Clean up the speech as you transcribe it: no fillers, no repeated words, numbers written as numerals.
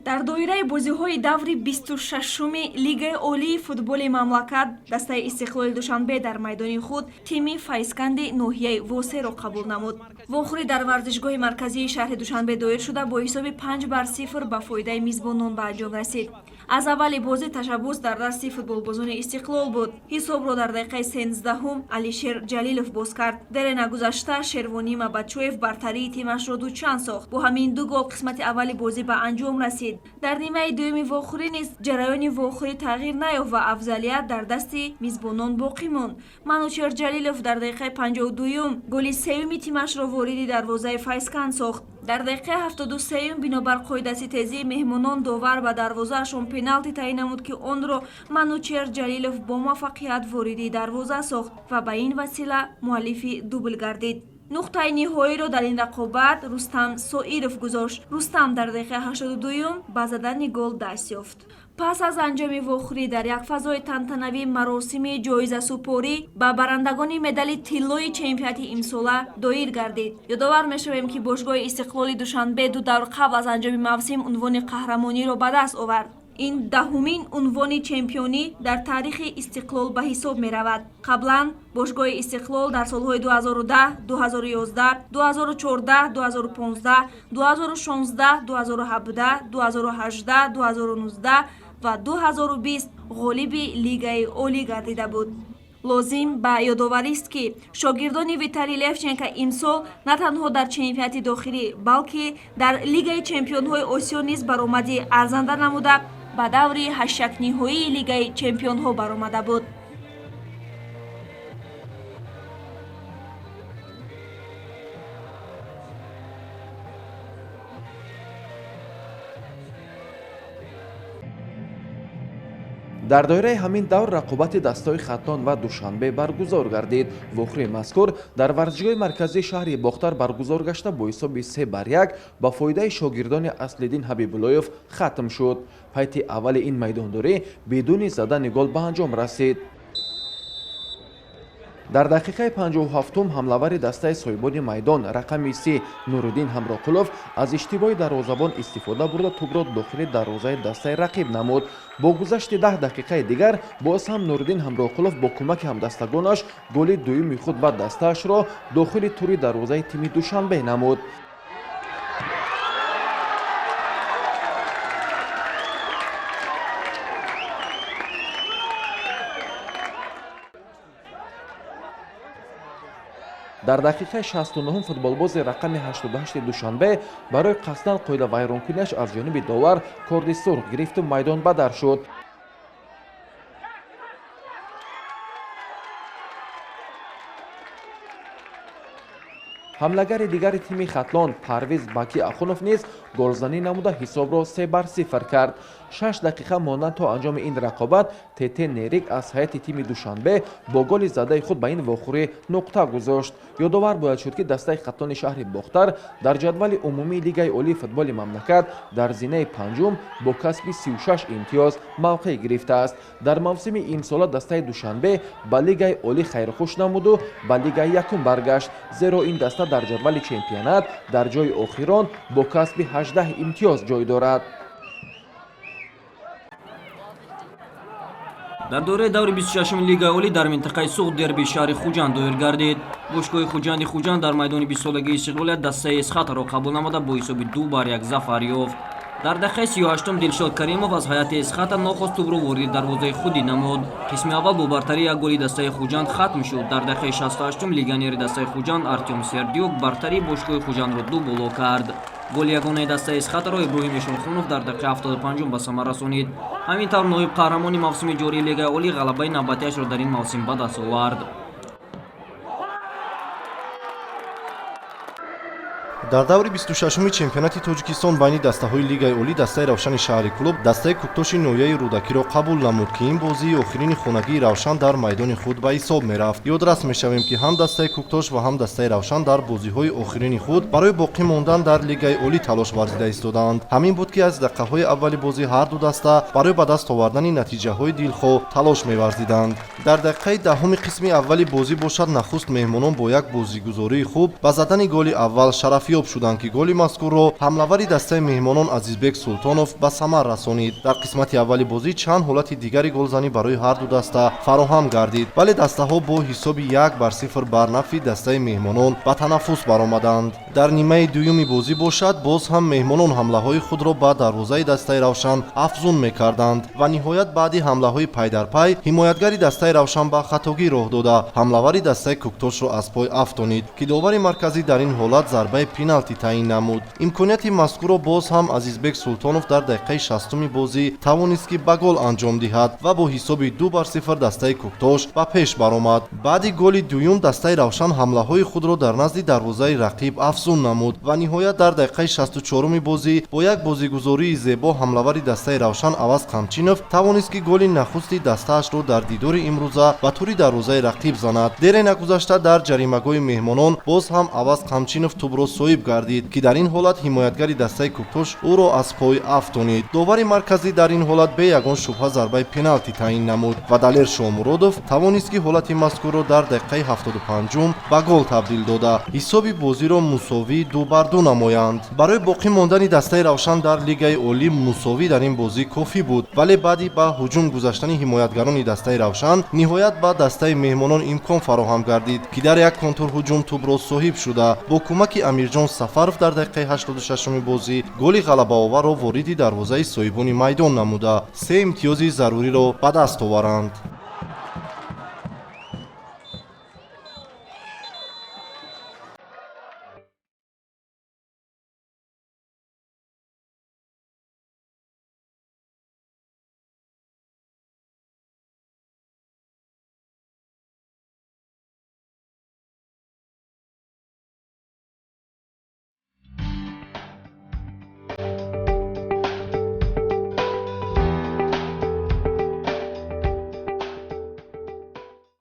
Дар доираи бозиҳои даври 26-уми Лигаи олии футболи мамлакат дастаи Истиқлоли Душанбе дар майдони худ тими Файзканди ноҳияи Восеро қабул намуд. Вохӯрӣ дар варзишгоҳи марказии шаҳри Душанбе доир шуда, бо ҳисоби 5-0 ба фоидаи мизбонон ба анҷом расид. Аз аввали бозӣ ташаббус дар дасти футболбозони Истиқлол буд. Ҳисобро дар дақиқаи 13-ҳум Алишер Ҷалилов боз кард. Дере нагузашта Шервонӣ Мабадчоев бартарии тимашро дучанд сохт. Бо ҳамин ду гол қисмати аввали бозӣ ба анҷом расид. Дар нимаи дуюми вохӯрӣ низ ҷараёни вохӯрӣ тағйир наёфт ва афзалият дар дасти мизбонон боқӣ монд. Манучер Ҷалилов дар дақиқаи 52-юм голи сеюми тимашро вориди дарвозаи Файзканд сохт. Дар дақиқаи 73-юм бинобар қоидаситезии меҳмонон довар ба дарвозаашон пеналти таъин намуд, ки онро Манучер Ҷалилов бо муваффақият вориди дарвоза сохт ва ба ин васила муаллифи дубл гардид. Нуқтаи ниҳоиро дар ин рақобат Рустам Соиров гузошт. Рустам дар дақиқаи 82-юм ба задани гол даст ёфт. Пас аз анҷоми вохӯрӣ дар як фазои тантанавӣ маросими ҷоизасупорӣ ба барандагони медали тиллои чемпионати имсола доир гардид. Ёдовар мешавем, ки бошгоҳи Истиқлоли Душанбе ду давр қабл аз анҷоми мавсим унвони қаҳрамониро ба даст овард. Ин 10-умин унвони чемпионӣ дар таърихи Истиқлол ба ҳисоб меравад. Қаблан бошгоҳи Истиқлол дар солҳои 2010, 2011, 2014, 2015, 2016, 2017, 2018, 2019 ва 2020 ғолиби Лигаи олӣ гардида буд. Лозим ба ёдоварист, ки шогирдони Виталий Левченко имсол на танҳо дар чемпионати дохилӣ, балки дар Лигаи чемпионҳои Осиё низ баромади арзанда намуда, ба даври ҳашякниҳоии Лигаи чемпионҳо баромада буд. Дар доираи ҳамин давр рақобати дастаҳои Хатлон ва Душанбе баргузор гардид. Вохӯрии мазкур дар варзишгоҳи марказии шаҳри Бохтар баргузор гашта, бо ҳисоби 3-1 ба фоидаи шогирдони Аслиддин Ҳабибуллоев хатм шуд. Пайти аввали ин майдондорӣ бидуни задани гол ба анҷом расид. Дар дақиқаи 57-ум ҳамлавари дастаи соҳибони майдон рақами 30 Нуриддин Ҳамроқулов аз иштибоҳи дарвозабон истифода бурда, тӯбро дохили дарвозаи дастаи рақиб намуд. Бо гузашти 10 дақиқаи дигар боз ҳам Нуриддин Ҳамроқулов бо кӯмаки ҳамдастагонаш голи дуюми худ ва дастаашро дохили тури дарвозаи тими Душанбе намуд. Дар дақиқаи 69-ум футболбози рақами 88 Душанбе барои қасдан қоидавайронкуниаш аз ҷониби довар корди сурх гирифту майдон бадар шуд. Ҳамлагари дигари тими Хатлон Парвиз Баки Ахунов низ голзанӣ намуда, ҳисобро 3-0 кард. 6 дақиқа мондан то анҷоми ин рақобат Тете Нерик аз ҳайати тими Душанбе бо голи задаи худ ба ин вохӯрӣ нуқта гузошт. Ёдовар бояд шуд, ки дастаи Хатлони шаҳри Бохтар дар ҷадвали умумии Лигаи олии футболи мамлакат дар зинаи панҷум бо касби 36 имтиёз мавқеъ гирифтааст. Дар мавсими имсола дастаи Душанбе ба Лигаи олӣ хайрхуш намуду ба Лигаи якум баргашт, зеро ин даста дар ҷадвали чемпионат дар ҷои охирон бо касби 18 имтиёз ҷой дорад. Дар доираи даври 26-уми Лигаи олӣ дар минтақаи Суғд дерби шаҳри Хуҷанд доир гардид. Бошгоҳи Хуҷанди Хуҷанд дар майдони 20-солагии Истиқлолият дастаи Эсхатаро қабул намуда, бо ҳисоби 2-1 зафар ёфт. Дар дақиқаи 38-ум Дилшод Каримов аз ҳайати Эсхата нохост тӯбро вориди дарвозаи худӣ намуд. Қисми аввал бо бартарии як голи дастаи Хуҷанд хатм шуд. Дар дақиқаи 68-ум легионери дастаи Хуҷанд Артём Сердюк бартарии бошгоҳи Хуҷандро ду боло кард. Голи ягонаи дастаи Эсхатаро Иброҳим Эшонхунов дар дақиқаи 75-ум ба самар расонид. Ҳамин тавр ноиб қаҳрамони мавсими ҷории Лигаи олӣ ғалабаи навбатиашро дар ин мавсим ба даст овард. Дар даври 26-уми чемпионати Тоҷикистон байни дастаҳои Лигаи олӣ дастаи Равшани шаҳри Кӯлоб дастаи Кӯктоши ноҳияи Рӯдакиро қабул намуд, ки ин бозии охирини хонагии Равшан дар майдони худ ба ҳисоб мерафт. Ёдрас мешавем, ки ҳам дастаи Кӯктош ва ҳам дастаи Равшан дар бозиҳои охирини худ барои боқӣ мондан дар Лигаи олӣ талош варзида истодаанд. Ҳамин буд, ки аз дақиқаҳои аввали бозӣ ҳар ду даста барои ба даст овардани натиҷаҳои дилхоҳ талош меварзиданд. Дар дақиқаи 10-уми қисми аввали бозӣ бошад, нахуст меҳмонон бо як бозигузории хуб ба задани голи аввал шарафёб соҳибёб шуданд, ки голи мазкурро ҳамлавари дастаи меҳмонон Азизбек Султонов ба самар расонид. Дар қисмати аввали бозӣ чанд ҳолати дигари голзанӣ барои ҳарду даста фароҳам гардид, вале дастаҳо бо ҳисоби 1-0 бар нафъи дастаи меҳмонон ба танаффус баромаданд. Дар нимаи дуюми бозӣ бошад, боз ҳам меҳмонон ҳамлаҳои худро ба дарвозаи дастаи Равшан афзун мекарданд ва ниҳоят баъди ҳамлаҳои пайдарпай ҳимоятгари дастаи Равшан ба хатогӣ роҳ дода, ҳамлавари дастаи Кӯктошро аз пой афтонид, ки довари марказӣ дар ин ҳолат зарбаи пеналти таъин намуд. Имконияти мазкурро боз ҳам Азизбек Султонов дар дақиқаи 60-уми бозӣ тавонист, ки ба гол анҷом диҳад ва бо ҳисоби 2-0 дастаи Кӯктош ба пеш баромад. Баъди голи дуюм дастаи Равшан ҳамлаҳои худро дар назди дарвозаи рақиб афзун намуд ва ниҳоят дар дақиқаи 64-уми бозӣ бо як бозигузории зебо ҳамлавари дастаи Равшан Аваз Қамчинов тавонист, ки голи нахусти дастаашро дар дидори имрӯза ба тури дарвозаи рақиб занад. Дере нагузашта дар ҷаримагоҳи меҳмонон боз ҳам Аваз Қамчинов тӯбро соҳиб гардид, ки дар ин ҳолат ҳимоятгари дастаи Кӯктош ӯро аз пой афтонид. Довари марказӣ дар ин ҳолат бе ягон шубҳа зарбаи пеналти таъин намуд ва Далер Шоҳмуродов тавонист, ки ҳолати мазкурро дар дақиқаи 75-ум ба гол табдил дода, ҳисоби бозиро мусовии 2-2 намоянд. Барои боқӣ мондани дастаи Равшан дар Лигаи Олӣ мусовӣ дар ин бозӣ кофӣ буд, вале баъди ба ҳуҷум гузаштани ҳимоятгарони дастаи Равшан ниҳоят ба дастаи меҳмонон имкон фароҳам гардид, ки дар як контрҳуҷум тӯбро соҳиб шуда, бо кӯмаки Амирҷон Сафаров дар дақиқаи 86-уми бозӣ голи ғалабаоварро вориди дарвозаи соҳибони майдон намуда, се имтиёзи заруриро ба даст оваранд.